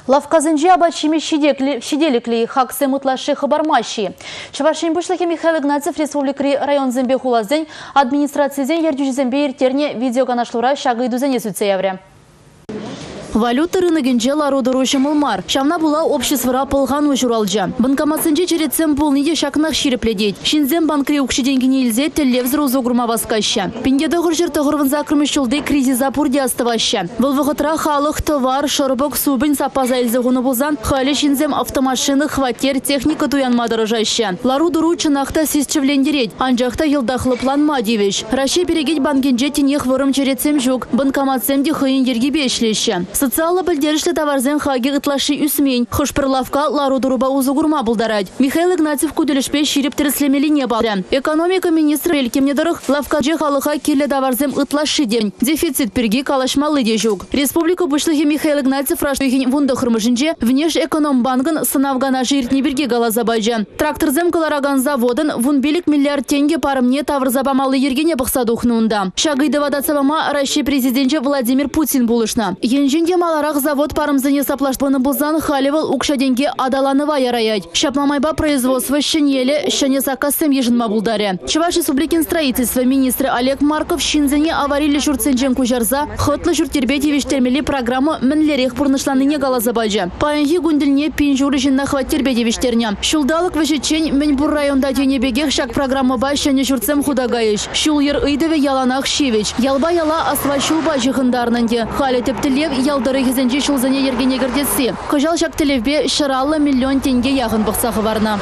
Лавккасенче апат-ҫимӗҫ ҫителӗклӗ-и, хаксем ытлашши хӑпармаҫҫӗ-и? Чӑваш Ен Пуҫлӑхӗ Михаил Игнатьев республикӑри районсемпе хуласен администрацийӗсен ертӳҫисемпе ирттернӗ видеоканашлура ҫак ыйтусене сӳтсе яврӗ. Валюта рынокӗнче лару-тӑру ҫӑмӑл мар. Ҫавна пула обществӑра пӑлхану ҫуралчӗ. Банкоматсенче черетсем пулни те ҫакнах ҫирӗплетет. Ҫынсем банкри укҫи-тенкине илсе тӗллевсӗр усӑ курма васкаҫҫӗ. 1998 ҫулти кризиса пурте астӑваҫҫӗ. Вӑл вӑхӑтра халӑх тӑвар, шӑрпӑк, супӑнь саппаса илсе хунӑ пулсан, халӗ ҫынсем автомашина, хваттер, техника туянма тӑрӑшаҫҫӗ. Лару-тӑру чӑнах та сисчӗвлентерет, анчах та йӑлтах лӑпланма тивӗҫ. Раҫҫей Перекет банкӗнче тинех вӑрӑм черетсем ҫук, банкоматсем те хӑйӗн йӗркипе ӗҫлеҫҫӗ. Социаллӑ пӗлтерӗшлӗ таварсен хакӗ ытлашши ӳсмен, хӑш-пӗр лавкка лару-тӑрупа усӑ курма пултарать. Михаил Игнатьев ку тӗлӗшпе ҫирӗп тӗрӗслемеллине палӑртрӗ. Экономика министрӗ Элькемне тӑрӑх, лавккаче халӑха кирлӗ таварсем ытлашши тен. Дефицит пирки калаҫмалли те ҫук. Республика Пуҫлӑхӗ Михаил Игнатьев раштав уйӑхӗн вунтӑххӑрмӗшӗнче Внешэкономбанкӑн сӑнав канашӗ иртни пирки каласа пачӗ. Тракторсем кӑларакан заводӑн 15 миллиард тенкӗ парӑмне тавӑрса памалли йӗркене пӑхса тухнӑ унта. Ҫак ыйтӑва татса пама Раҫҫей Президенчӗ Владимир Путин пулӑшнӑ. Енчен те маларах завод парӑмсене саплаштарнӑ пулсан, халӗ вӑл укҫа-тенке аталанӑва яраять. Ҫапла майпа производство ҫӗнелӗ, ҫӗнӗ саккассем йышӑнма пултарӗ. Чӑваш Республикин строительство министрӗ Олег Марков ҫынсене авариллӗ ҫуртсенчен куҫарса хӑтлӑ ҫурт-йӗрпе тивӗҫтермелли программа мӗнлерех пурнӑҫланнине каласа пачӗ. Паянхи кун тӗлне 1500 ҫынна хваттерпе тивӗҫтернӗ. Ҫулталӑк вӗҫӗччен мӗн пур районта тенӗ пекех ҫак программӑпа ҫӗнӗ ҫуртсем хута кайӗҫ. Ҫул-йӗр ыйтӑвӗ яланах ҫивӗч. Ялпа яла асфальт ҫулпа ҫыхӑнтарнӑ ӗнтӗ. Халӗ тӗп тӗллев, ял тӑрӑхӗсенчи ҫулсене йӗркене кӗртесси. Кӑҫал ҫак тӗллевпе 150 миллион тенке яхӑн пӑхса хӑварнӑ.